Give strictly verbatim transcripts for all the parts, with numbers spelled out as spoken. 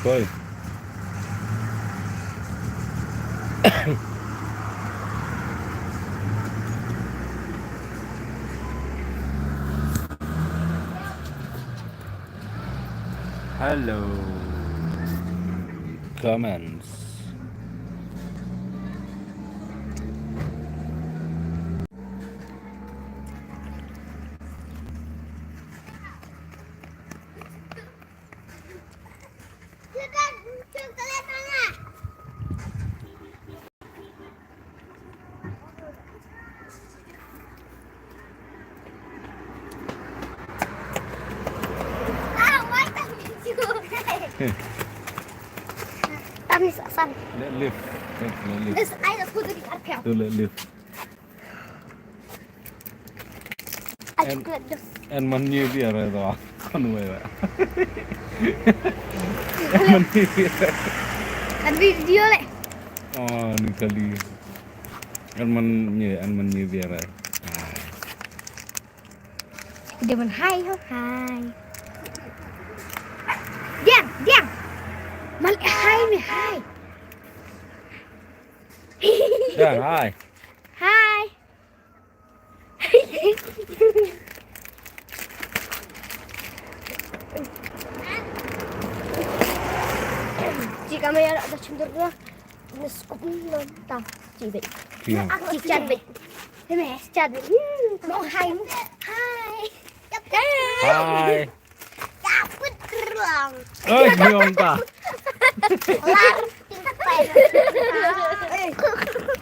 Oi. Hello. Comments. Tang ni sa san. Let live. Let, let live. This I just put it in. To let live. Ai, en, chocolate dos. En man nyi biar itu. Kan wei wei. En man nyi biar. Kan video le. Oh, ni kali. En man nyi, en man nyi biar. Ah. Dia man hai ho, hai. Diang, diang. Mal hai ni hai. Diang hai. Hai. Ci kamera da chundur da. Nes kupung non ta. Ci be. Ci chat be. Ci chat be. No hai. Hai. Hai. Oi, ni ong ta.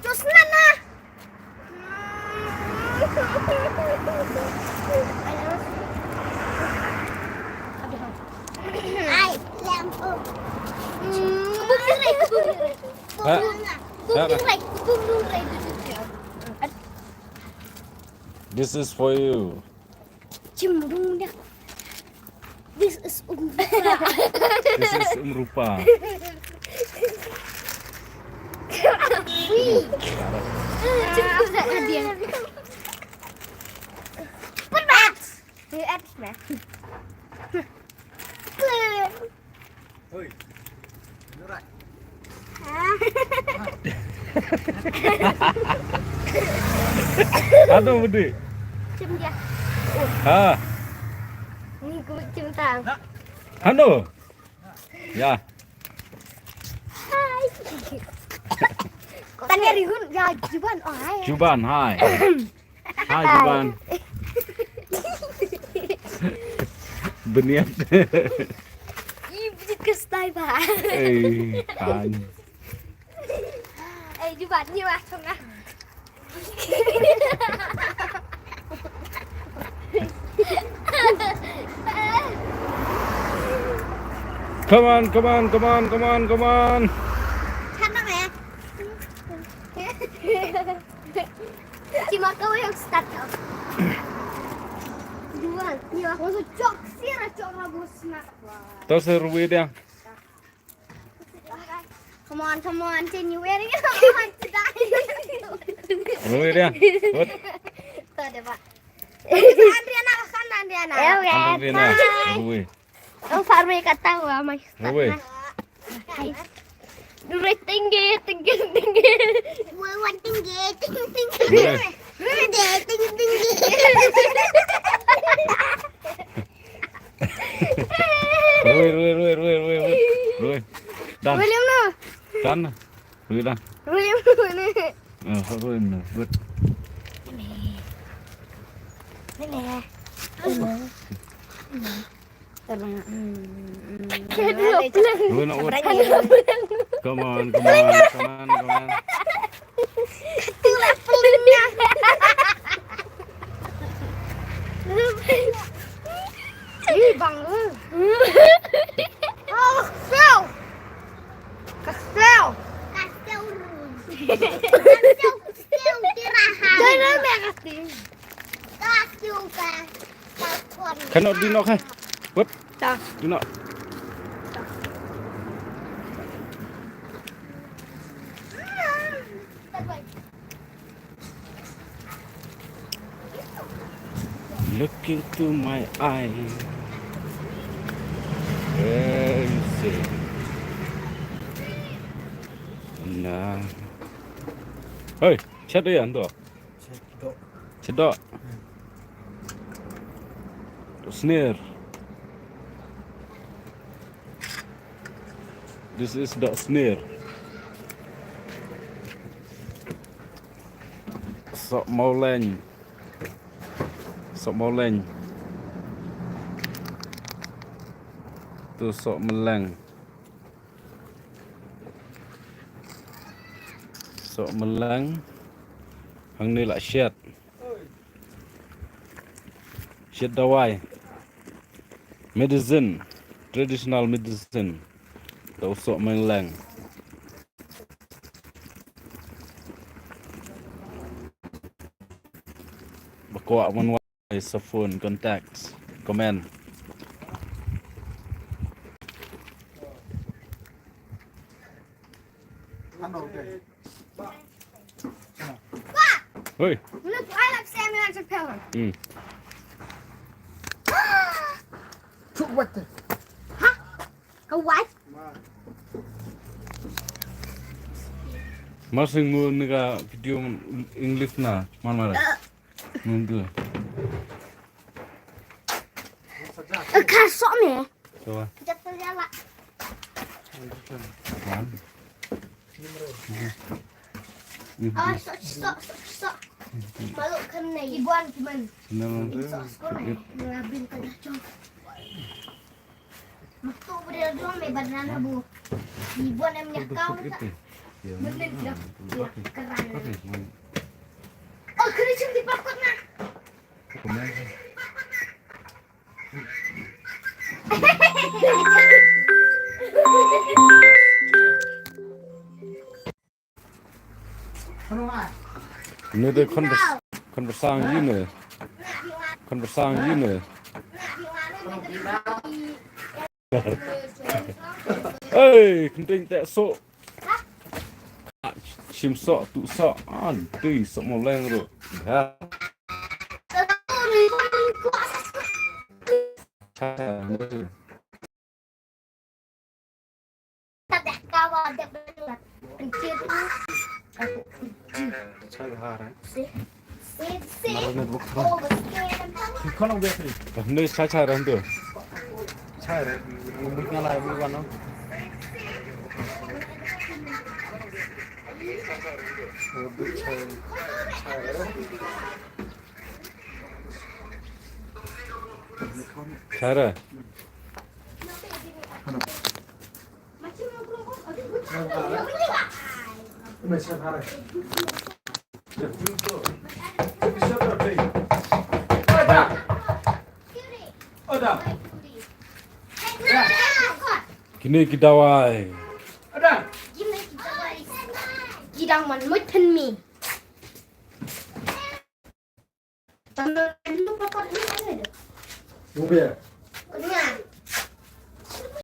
Terus mana? Ai, lampu. Kebun birai, kebun birai. Ha? Kebun birai, kebun birai. This is for you. Cimrung dia. This is Um Rupa. This is Um Rupa. Wih. Cimrung dia. Pernah. Di atas, nah. Oi. Nurat. Hah? Aduh, budi. Cium dia. Ha. Ni ku cium tang. Hanu. Ya. Hai. Tanya Rihun, ya, Juban. Oh, hai. Juban, hai. Hai, Juban. Beniat. Ih, bejit ke style, Pak. Eh, kan. Eh, Juban, ni wah, tengah. Come on, come on, come on, come on, come on. Sana, ya. Ci Marco yang start, oh. Dua, ni aku masuk cok sih, ra cok ra bos nak. To se ruwe dia. Come on, come on, Chin, you wearing it? Come on, today. Ruwe dia. Good. To deh, Pak. Andriana, kan Andriana. Ya, oke. Andriana. Bye. Ruwe. Oh, Farwe kata wa mai. Ruwe. Dure tinggi, tinggi, tinggi. Dure tinggi, tinggi, tinggi. Ruwe. Dure tinggi, tinggi. Ruwe, ruwe, ruwe, ruwe, ruwe, ruwe. Ruwe. Dan. Ruwe, liam no. Dan. Ruwe, dan. Ruwe, liam no, ne. Ah, ruwe, no. Good. Ne. Ne, ne. Ruwe, no. Good. Come on, come on, come on, come on. Ih, bang, eh. Oh, Kastel. Kastel. Kastel Rouge. Kastel, Kastel Tirahan. Jangan merah, Tim. Kastel, Kastel. Cannot dinok, eh. What? Ta. Dinok. Look into my eye. Where you say? Hei, chet ïa ando. Chet doh. Chet doh. Doh snier. This is doh snier. Soh mawleng. Soh mawleng. Tu soh meleng. Soh meleng. Hangne la shet. Shet dawai. Medicine. Traditional medicine. Da u soh meleng. Ba kwah ban wai sa phone, contacts, comment. Hoi. Look, I love Samuel Japan. Hmm. Chuh, what the? Hah? Ka wai? Mar sing ngu ni ka video English na, mar mar. Nundu. Ka soh me. Coba. Jatuh jalan. Wan. Ah, soh, soh, soh, soh. Malu kan ni. Ibuan cuman. Senang tu. Soh, soh ni. Ngelabin tengah cong. Maktu beri dong me badan abu. Ibuan em nyakau. Bener dia. Dia keran. Oh, kena cem di pakot nah. Ni de convers-, conversang yine. Conversang yine. Ei, kenting tek sok. Shim sok, tu sok. An, tui sok mawleng ro. Ha. Chai bha hai. Mara ne buk thong. Khon ong bia free. Ne chai chai ran tu. Chai re. Buk nga lai buk wan no. Buk chai. Chai re. Chai re. Kine ki dawai. Kine ki dawai. Ki dang man mut pynmi. Tama lu papa ni ada. Ubia. Nya.